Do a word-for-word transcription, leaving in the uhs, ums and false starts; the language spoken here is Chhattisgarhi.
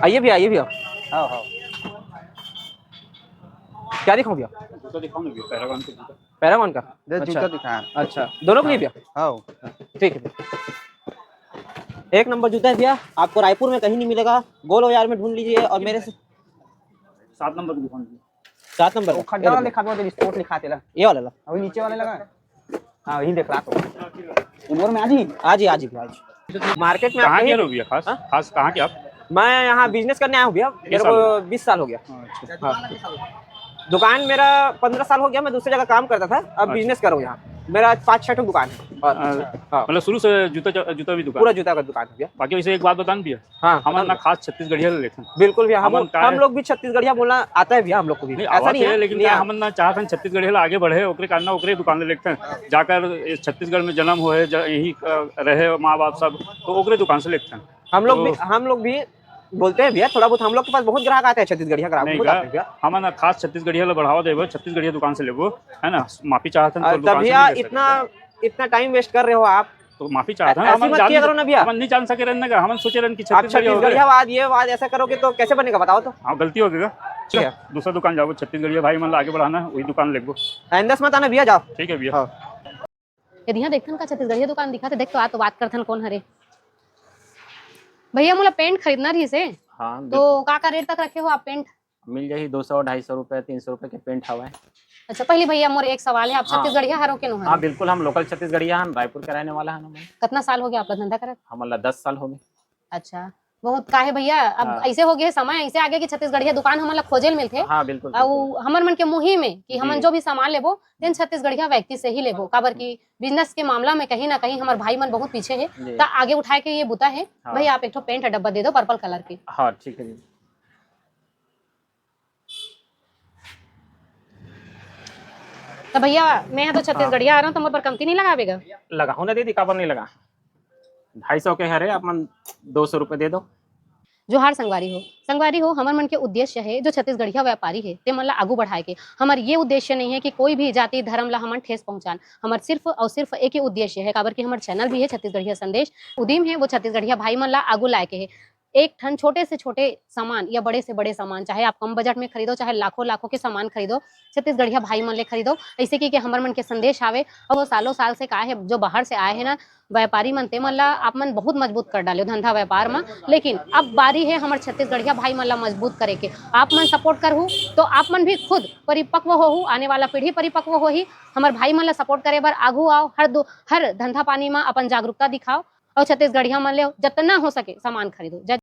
आइए भैया, आइए भैया। हाँ, हाँ। क्या दिखाऊं भैया? जूता दिखाओ ना भैया, पैरागन के जूता। पैरागन का? दे, अच्छा। जूता दिखाया। अच्छा, दोनों के लिए भैया? हाँ। ठीक है भैया। एक नंबर जूता है भैया, आपको रायपुर में कहीं नहीं मिलेगा, गोल बाजार में ढूंढ लीजिए। और मेरे से सात नंबर की दुकान पे। सात नंबर वो का? खड्डा ये वाला वाला। दिखा दो, जो स्पोर्ट लिखा तेला। ये वाला ला। अभी नीचे वाले लगा। हाँ, वही देख रहा तो। उमर में आज ही? आज ही, आज ही, आज। मार्केट में आप कहाँ के कहीं हो भैया खास? हाँ? खास कहाँ के आप? मैं यहाँ बिजनेस करने आया हूँ भैया, किस मेरे साल को हुआ? बीस साल हो गया। अच्छा। हाँ। दुकान मेरा पन्द्रह साल हो गया, मैं दूसरी जगह काम करता था, अब अच्छा। बिजनेस कर रहा हूँ यहाँ। मेरा पाँच छः ठो दुकान है। और अ, हाँ। मतलब शुरू से जूता च-, जूता भी दुकान पूरा है? जूता का दुकान है भैया। बाकी वैसे एक बात बतान भैया, हाँ, हमन बताओ ना ना। खास छत्तीसगढ़िया ले लेथन। बिल्कुल भैया, हम, हमन का हम है? लोग भी छत्तीसगढ़िया बोलना आता है भैया हम लोग को भी, नहीं, ऐसा आवाज नहीं है, है, लेकिन नहीं क्या है। हमन ना चाहथन छत्तीसगढ़िया ला आगे बढ़े, ओकरे कारण ना ओकरे दुकान ले लेथन, जाकर इस छत्तीसगढ़ में जन्म होए, ज-, यही, अ, रहे माँ बाप सब, तो ओकरे दुकान से लेथन। हम लोग तो भी, हम लोग भी बोलते हैं भैया, थोड़ा बहुत हम लोग के पास बहुत ग्राहक आते हैं, छत्तीसगढ़िया ग्राहक नहीं बहुत का, आते हैं भैया। हमन ना खास छत्तीसगढ़िया ला बढ़ावा देबो, छत्तीसगढ़िया दुकान से लेबो, है ना, माफी चाहथन अ, तो दुकान से भैया नहीं ले सकते। इतना, इतना टाइम वेस्ट कर रहे हो आप। तो माफी चाहत हन, ऐसी हमन मत जान किया नहीं, करो ना भैया। हमन नहीं जान सके रहन ना, हमन सोचे रहन कि आप छत्तीसगढ़िया हो गए। छत्तीसगढ़िया वाद, ये वाद ऐसा करोगे तो कैसे बनेगा, बताओ तो? हाँ, गलती हो गया। ठीक है। दूसरा दुकान जाओ, छत्तीसगढ़िया भाई मन ला आगे बढ़ाना है, वही दुकान लेगो। आइंदा से मत आना भैया, जाओ। ठीक है भैया। हाँ। यदि यहाँ देखथन का छत्तीसगढ़िया दुकान दिखा थे, देख तो आ तो बात करथन कौन हरे। भैया, मोला पेंट खरीदना रहिस हे, हाँ, तो बिल्कुल। का का रेट तक रखे हो आप पेंट? मिल जाही, दो सौ, ढाई सौ रुपए, तीन सौ रुपए के पेंट हवय। अच्छा, पहले भैया मोर एक सवाल है, आप हाँ। छत्तीसगढ़िया हरो के नो हरो? हाँ, बिल्कुल, हम लोकल छत्तीसगढ़िया हन, रायपुर के रहने वाला हन हम। कितना साल हो गया आप ला धंधा करत? हमन ला दस साल हो गए। अच्छा, बहुत काहे भैया, अब हाँ। ऐसे हो गए समय, ऐसे आ गए कि छत्तीसगढ़िया दुकान हमन ला खोजे ल मिलथे। हाँ, बिल्कुल, अउ बिल्कुल। हमर मन के मुहिम है कि हमन जी। जो भी सामान लेबो, तेन छत्तीसगढ़िया व्यक्ति से ही लेबो, काबर कि बिजनेस के मामला में कहीं ना कहीं हमर भाई मन बहुत पीछे है, जी। त आगे उठाए के ये बुता है। हाँ। भैया, आप एक ठो पेंट डब्बा दे दो पर्पल कलर के। हाँ, ठीक है जी। तो भैया, मैं यहाँ तो छत्तीसगढ़िया हाँ। आ रहा हूँ, तो मोर पर कमती नहीं लगावेगा? लगाओ ना दीदी, काबर नहीं लगा? ढाई सौ के हरे, आप मन दो सौ रुपये दे दो। जोहार संगवारी हो। संगवारी हो, हमर मन के उद्देश्य है, जो छत्तीसगढ़िया व्यापारी है, ते मन ला आगू बढ़ाए के। हमर ये उद्देश्य नहीं है कि कोई भी जाति धर्म ला हमन ठेस पहुँचान। हमर सिर्फ और सिर्फ एक ही उद्देश्य है, काबर कि हमर चैनल भी है छत्तीसगढ़िया संदेश। उदीम है वो छत्तीसगढ़िया भाई मन ला आगू लाए के है। एक ठन छोटे से छोटे सामान या बड़े से बड़े सामान, चाहे आप कम बजट में खरीदो, चाहे लाखों लाखों के सामान खरीदो, छत्तीसगढ़िया भाई मन ले खरीदो। ऐसे की कि हमर मन के संदेश आवे। और वो सालों साल से का है, जो बाहर से आए हैं ना, व्यापारी मन, ते मन ला आप मन बहुत मजबूत कर डाले हो धंधा व्यापार म, लेकिन अब बारी है हमर छत्तीसगढ़िया भाई मन ला मजबूत करे के। आप मन सपोर्ट करहू तो आप मन भी खुद परिपक्व होहू, आने वाला पीढ़ी परिपक्व होही। हमर भाई मन ला सपोर्ट करे बर आगू आओ, हर दो, हर धंधा पानी म अपन जागरूकता दिखाओ और छत्तीसगढ़िया मन ले जतना हो सके सामान खरीदो। जय